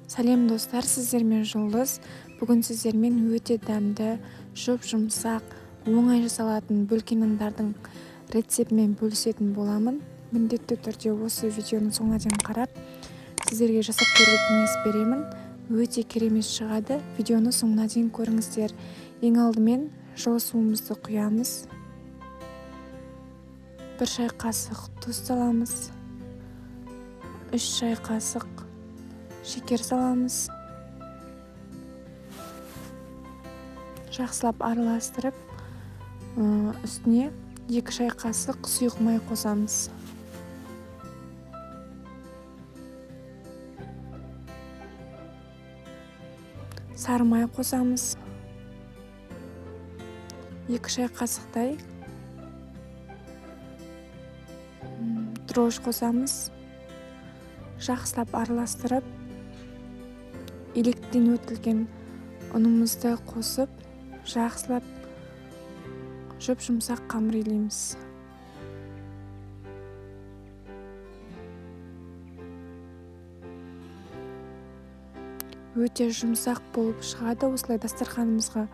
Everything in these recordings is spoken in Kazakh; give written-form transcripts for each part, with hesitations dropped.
Сәлем, достар! Сіздермен Жұлдыз. Бүгін сіздермен өте дәмді, жұп-жұмсақ, оңай жасалатын бөлке нандардың рецептімен бөлісетін боламын. Міндетті түрде осы видеоның соңына дейін қарап, сіздерге жасап көруге кеңес беремін. Өте керемет шығады. Видеоны соңына дейін көріңіздер. Ең алдымен жылы суымызды құямыз. 1 шай қасық тұз саламыз. 3 шай қасық шекер саламыз. Жақсылап араластырып, үстіне 2 шай қасық сұйық май қосамыз. Сары май қосамыз. 2 шай қасықтай дрожж қосамыз. Жақсылап араластырып, електен өтілген ұнымызды қосып, жақсылап жұп-жұмсақ қамыр илейміз. Өте жұмсақ болып шығады. Осылай дастарханымызға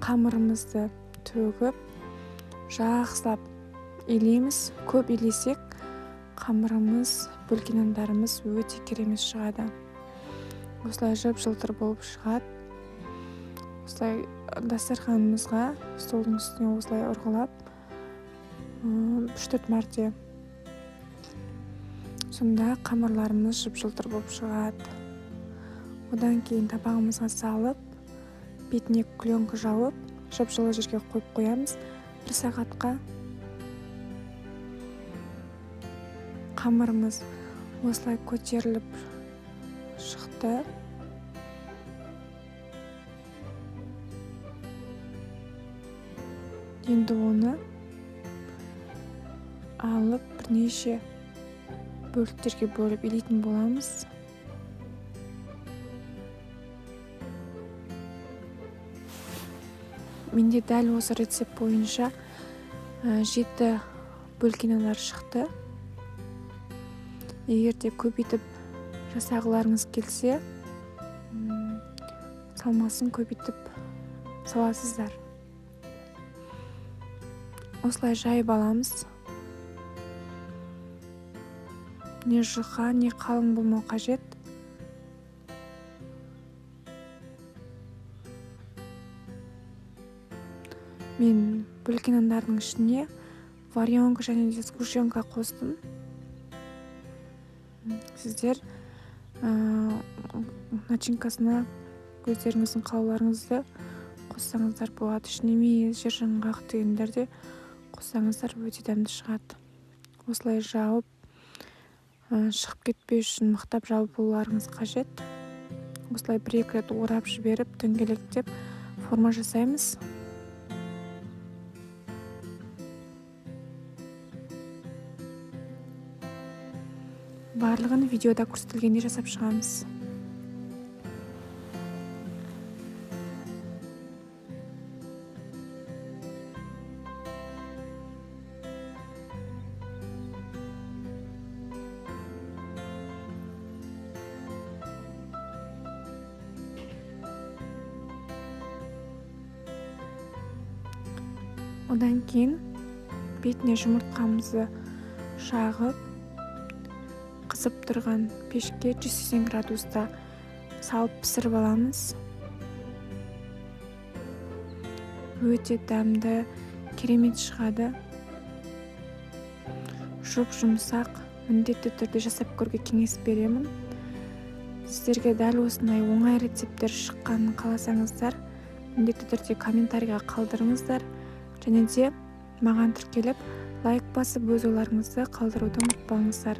қамырымызды төгіп, жақсылап илейміз. Көп илесек, қамырымыз, бөлке нандарымыз өте керемет шығады. Осылай жып-жылтыр болып шығады. Осылай дастарханымызға, столдың үстіне осылай ұрғылап, 3-4 мәрте. Сонда қамырларымыз жып-жылтыр болып шығады. Одан кейін табағымызға салып, бетіне пленка жауып, жып-жылы жерге қойып қоямыз. 1 сағатқа. Қамырымыз осылай көтеріліп шықты. Енді оны алып, бірнеше бөліктерге бөліп илейтін боламыз. Менде дәл осы рецепт бойынша 7 бөлке нандар шықты. Егер де көбейтіп жасағыларыңыз келсе, салмасын көбейтіп саласыздар. Осылай жайып аламыз. Не жұқа, не қалың болмау қажет. Мен бөлке нандардың ішіне варенка және де сгущенка қостым. Сіздер начинкасына өздеріңіздің қалауларыңызды қоссаңыздар болады. Ішіне мейіз, жер жаңғақ дегендер де қоссаңыздар өте дәмді шығады. Осылай жауып, шығып кетпеу үшін мықтап жабуларыңыз қажет. Осылай бір-екі рет орап жіберіп, дөңгелектеп форма жасаймыз. Барлығын видеода көрсетілгендей жасап шығамыз. Одан кейін бетіне жұмыртқамызды жағып, қызып тұрған пешке 180 градуста салып пісіріп аламыз. Өте дәмді, керемет шығады. Жұп-жұмсақ, міндетті түрде жасап көруге кеңес беремін. Сіздерге дәл осындай оңай рецепттер шыққанын қаласаңыздар, міндетті түрде комментарийға қалдырыңыздар. Және де маған тіркеліп, лайк басып, өз ойларыңызды қалдыруды ұмытпаңыздар.